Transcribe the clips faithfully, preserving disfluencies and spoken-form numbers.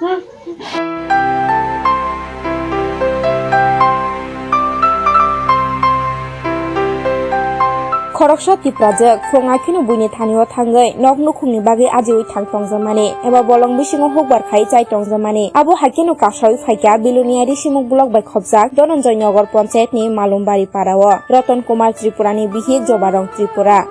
Khoroksa Tiprajwk phwrwng akheno buini thanio thangwi nok nukhungni bagwi ajiui thang tongjakmani eba bolong bisingo hukbar khai chai tongjakmani. Abo hai kheno kasaui phaikha Bilonia Risimuk block bai khopjak Dhananjay Nagar Panchayatni Malumbari parao Ratan Kumar Tripurani bihik Jobarong Tripura.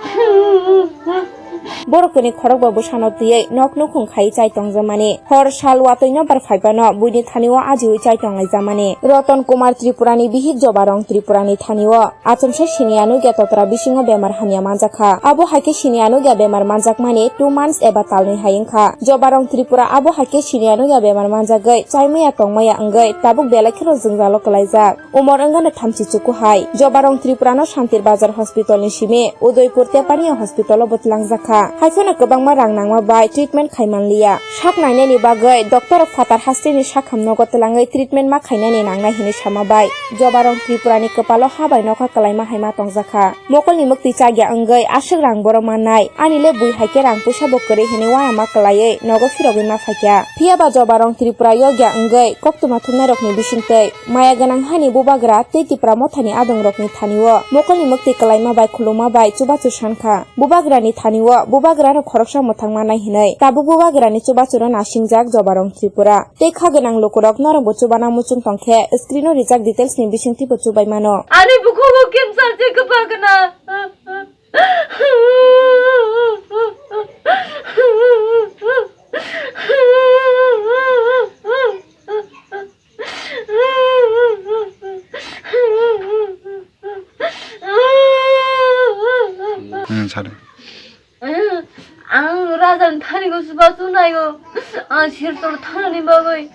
Borok kwnwi khorokba bwsano twiwi nok nukhung khai chai tongjakmani. Hor sal watwi nobar phaibano buini thanio ajiui chai tonglaijamani. Ratan Kumar Tripurani bihik Jobarong Tripurani thanio achomsa siniya nukya totra bisingo bemar hamya manjakha. Abo hai khe siniya nukya bemar manjakmani two months eba talnwi hai wngkha. Jobarong Tripura abo hai khe siniya nukya bemar manjagwi chaimaya tongmaya wngwi tabuk belai kheno jwngjalo kwlaijak. Umor wngano thamchi chuku hai. Jobarong Tripurano Santir Bazar Hospitalni simi Udaipur Tepania Hospitalo bo twlangjakha. Haiphano kwbangma rang nangma bai treatment khai manliya. Sak nainani bagwi doctor phatar hasteni sakham nogo twlangwi treatment ma khainani nangnai hinwi sama bai Jobarong Tripurani kwpalo ha bai nokha kwlaima hai ma tongjakha. Mokolni mwktwi chagya wngwi aswk rang borok mannai. Ani le bui hai khe rang puisa bo kwrwi hinwi uanama kwlaiwi nogo phirogwi ma phaikha. Phiyaba Jobarong Tripura yokya wngwi koktwma thumnairokni bisingtwi maya gwnang hani bubagra tei Tipra Mothani adongrokni thanio mokolni mwktwi kwlaima bai khuluma bai chubachu sankha. Bubagrani thanio bubagrano khoroksa mwthang mannai hinwi tabuk bubagrani chubachuro nasingjak Jobarong Tripura. Tei kha gwnang lukurok norokbo chubana muchung tongkhe screeno rijak detailsni bisingtwibo chubai mano. Ani bukhugo kemsa se kwpha gwnang. Hmm, sare. Ang raja ni thani go suba sunai go. Ang sir tor thani bagoi.